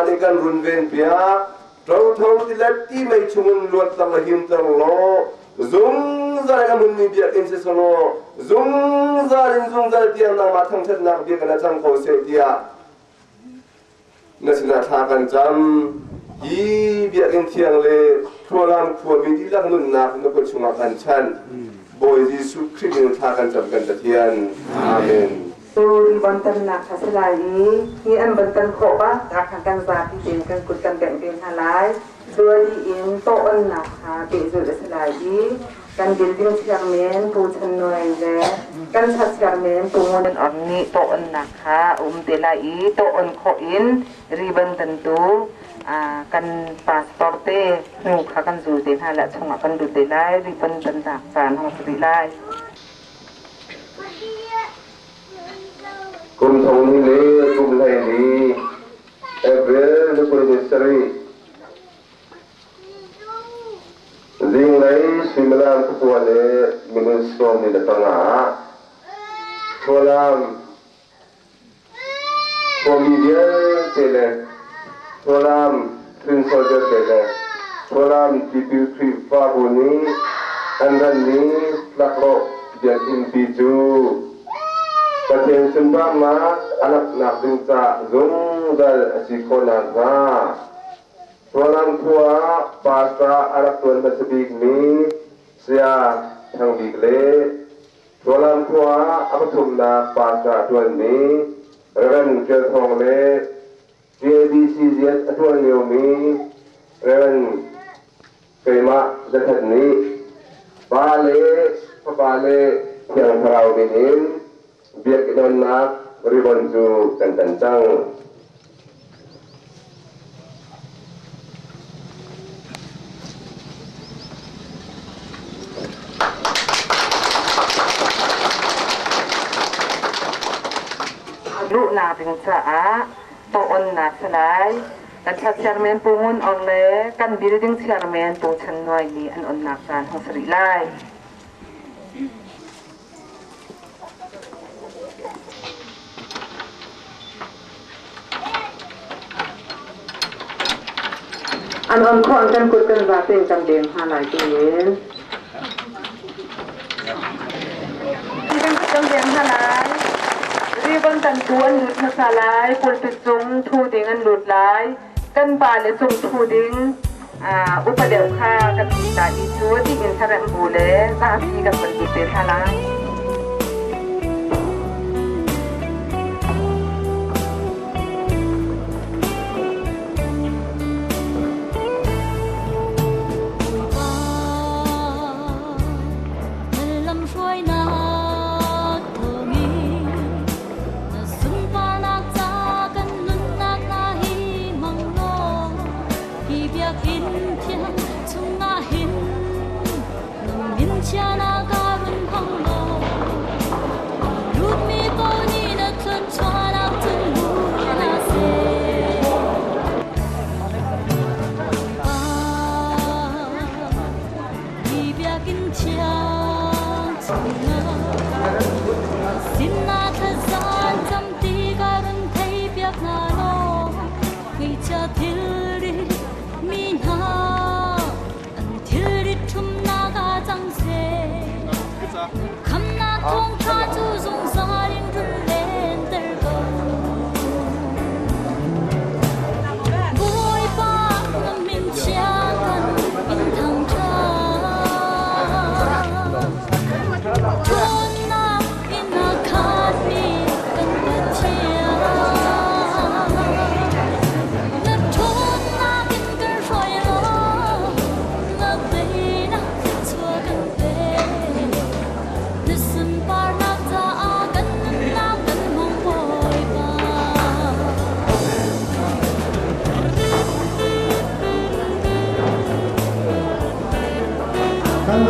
Nangmah nih kan runven piak. Ṭotho tilet ti mei chungin luatter le himter law zungzal in a hmunmi biakinn si selaw zungzal in zungzal tiang nangmah thangṭhatnak biakinn ah cang ko seh tiah na sinah thla kan cam. Hi biakinn thiang le Thlualam khuami dihlak nunnak na kut chungah kan chanh. Bawi Jesuh Khrih min thla kan cam kan Pathian. Amen. Ri bontannak kha si lai i hi an bontan khawh bak ah khan kan zapi tein kan kut kan bengh ve hna lai. Zuali in tawh-onnak kha pehzulh a si lai i kan building chairman Pu Chan Nuai le kan church chairman Pu Ngun Aung nih tawh-onnak kha a um te lai i tawh-on khawh in ribbon tantu kan pastor te hnu kha kan zul te hna le chungah kan lut te lai ribbon tannak caan hong si rih lai. Kum thong ni le kum hlei ni April ni 27 zinglei suimilam pakua le minute sawm ni le panga ah Thlualam khuami vialte le Thlualam hrinsor vialte le Thlualam tipil Khrihfabu nih an ranmi tlaklawh biakinnpi cu Pathian sunparnak a langhnak ding caah zungzal a si khawh nakhnga Thlualam khua ah pastor a rak ṭuan hmasa bikmi Saya Thang Bik le Thlualam khua ah a pathumnak pastor a ṭuanmi Rev. Tial Thawng le JBCZS a ṭuan liomi Rev. Keimah Zathat nih Pa le Fapa le Thiang Thlarau min in biakinn onnak ribbon cu kan tan cang. Luhnak ding caah tawh-onnak si lai. Kan thla chairman Pu Ngun Aung le kan building chairman Pu Chan Nuai nih an onnak caan hong si rih lai. An on khawh kan kut kan za tein kan deng hna lai tiin. Kan kut kan deng hna lai. Ribbon tan tu an lut hmasa lai, pulpit cung thu ding an lut lai. Kan pa le cung thu ding upa deuh kha kan ti ta i cu tiin thlarem bu le zapi kan von lut te hna lai. Lamhruainak thawngin na sunparnak ca kan nunnak hna hi hmang law hi biakinn thiang chungah hin nang min chianak ah run hmang law lutmi paoh nih na thluachuahnak cun hmu hna seh. Bawipa, hi biakinn thiang chungah sinah thlazan cam ti ka run thei piak hna law Ngeichia thilri mi hna an thilri ṭhumnak ah cang seh. Khamnak thawngṭha cu zungzal in run lenter ko. Bawipa na min chia kan in thangṭhat. Ṭhawnnak in a khatmi kan Pathian. Na ṭhawnnak in kan hruai law na teinak thluachuah kan pe. Na sunparnak caah kan nunnak kan hmang Bawipa. Kan